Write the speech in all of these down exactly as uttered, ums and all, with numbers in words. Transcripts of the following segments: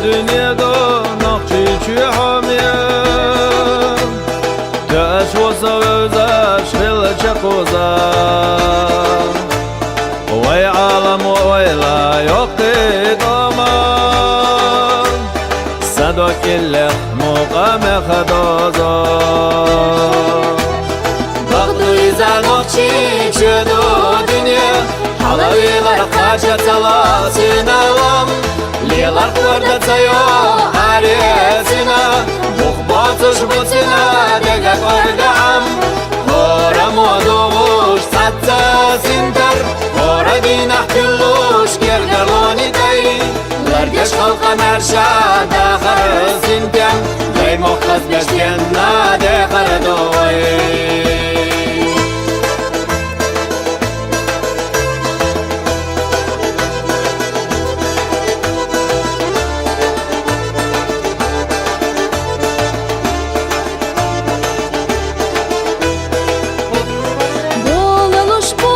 Дунеда Нохчийчоь хьоме, тоъаш ва со вевзаш хилча кхуза. Вай Ӏаламо ойла йоккхий тӀома, са дог кӀиллех мукъа мех доза. Бакъду иза Нохчийчоь ду дуне, хьалавелар кхача ца лоацина лам. Лелар кхорда ца йо арецина, бух боацаш буцина дега кӀорга Ӏам. ХӀора мо дугӀуш цаца синтар, хӀора дийнахь туьллуш кергарлони тӀай. Лардеш халкъа маьрша дахар синтем, дай мохк хазбеш денна дехар дой. Болалуш бу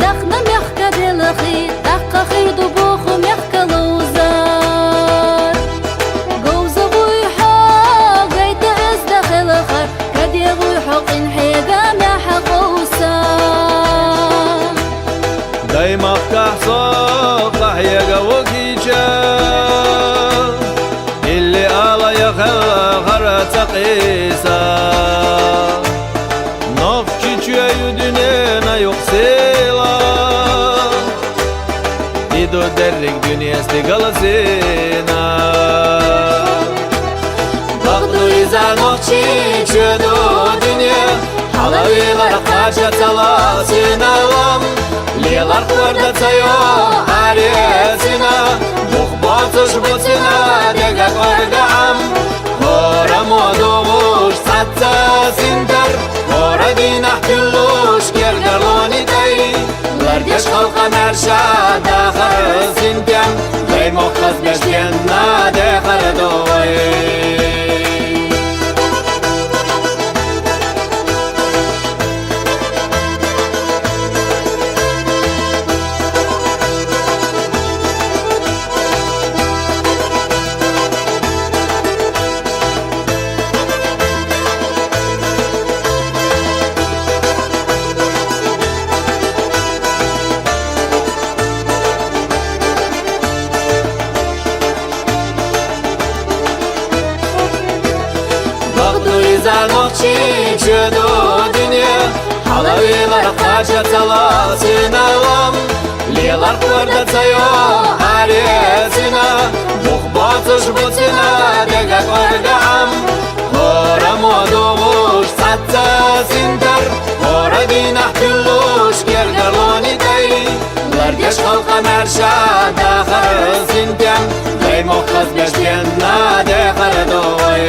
тахна мехка делахи, тахка хир ду боху мехка ловзар. Говза буй хьо, гайта эзда хелахар, каде буй хьо къин хьега мехьа къовса. Даймахкахь со къахьега вокича, илли ала яхала хара ца къиса. Нохчийчоь ю дуьнена юкъ села, и ду дерриг дуьне стигала сина. Бакъду иза Нохчийчоь ду дуне, хьалавелар кхача ца лоацина лам. Лелар кхорда ца йо арецина, бух боацаш буцина дега кӀорга Ӏам. ХӀора мо дугӀуш цаца синтар, хӀора дийнахь туьллуш кергарлони тӀай. Лардеш халкъа маьрша дахар синтем, дай мохк хазбеш денна дехар дой. Бакъду иза Нохчийчоь ду дуне, хьалавелар кхача ца лоацина лам. Лелар кхорда ца йо арецина, бух боацаш буцина дега кӀорга Ӏам. ХӀора мо дугӀуш цаца синтар, хӀора дийнахь туьллуш кергарлони тӀай. Лардеш халкъа маьрша дахар синтем, дай мохк хазбеш денна дехар дой.